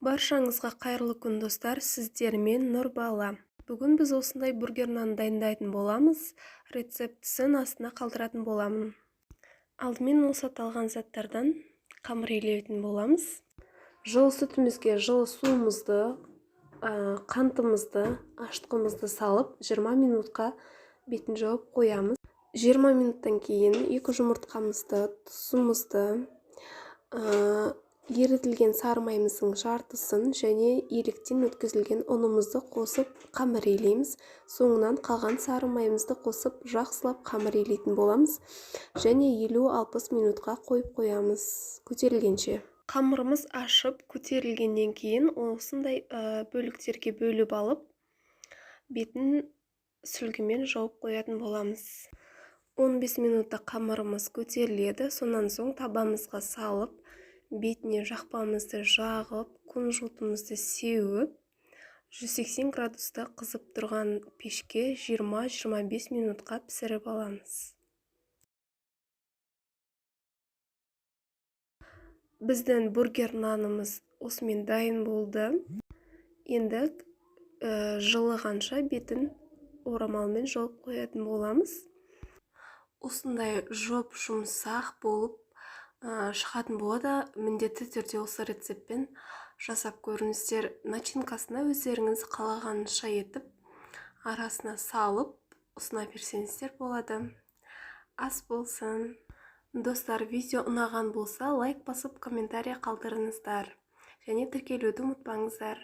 Баршаңызға қайырлы күн, достар! Сіздермен Нұрбала. Бүгін біз осындай бургер нан дайындайтын боламыз. Рецептісін астына қалдыратын боламын. Алдымен осы аталған заттардан қамыр илейтін боламыз. Жылы сүтімізге жылы суымызды, қантымызды, ашытқымызды салып, 20 минутқа бетін жауып қоямыз. 20 минуттан кейін екі жұмыртқамызды, тұзымызды, ерітілген сары майымыздың жартысын және електен өткізілген ұнымызды қосып, қамыр илейміз. Соңынан қалған сары майымызды қосып, жақсылап қамыр илейтін боламыз және 50-60 минутқа қойып қоямыз көтерілгенше. Қамырымыз ашып көтерілгеннен кейін осындай бөліктерге бөліп алып, бетін сүлгімен жауып қоятын боламыз. 15 минутта қамырымыз көтеріледі. Сонан соң табамызға салып, бетіне жақпамызды жағып, кунжутымызды сеуіп, 180 градуста қызып тұрған пешке 20-25 минутқа пісіріп аламыз. Біздің бургер нанымыз осымен дайын болды. Енді жылығанша бетін орамалмен жауып қоятын боламыз. Осындай жұп-жұмсақ болып шығатын болады. Міндетті түрде осы рецептпен жасап көріңіздер. Начинкасына өздеріңіз қалағанша етіп арасына салып ұсына берсеңіздер болады. Ас болсын! Достар, видео ұнаған болса, лайк басып, комментарий қалдырыңыздар және тіркелуді ұмытпаңыздар.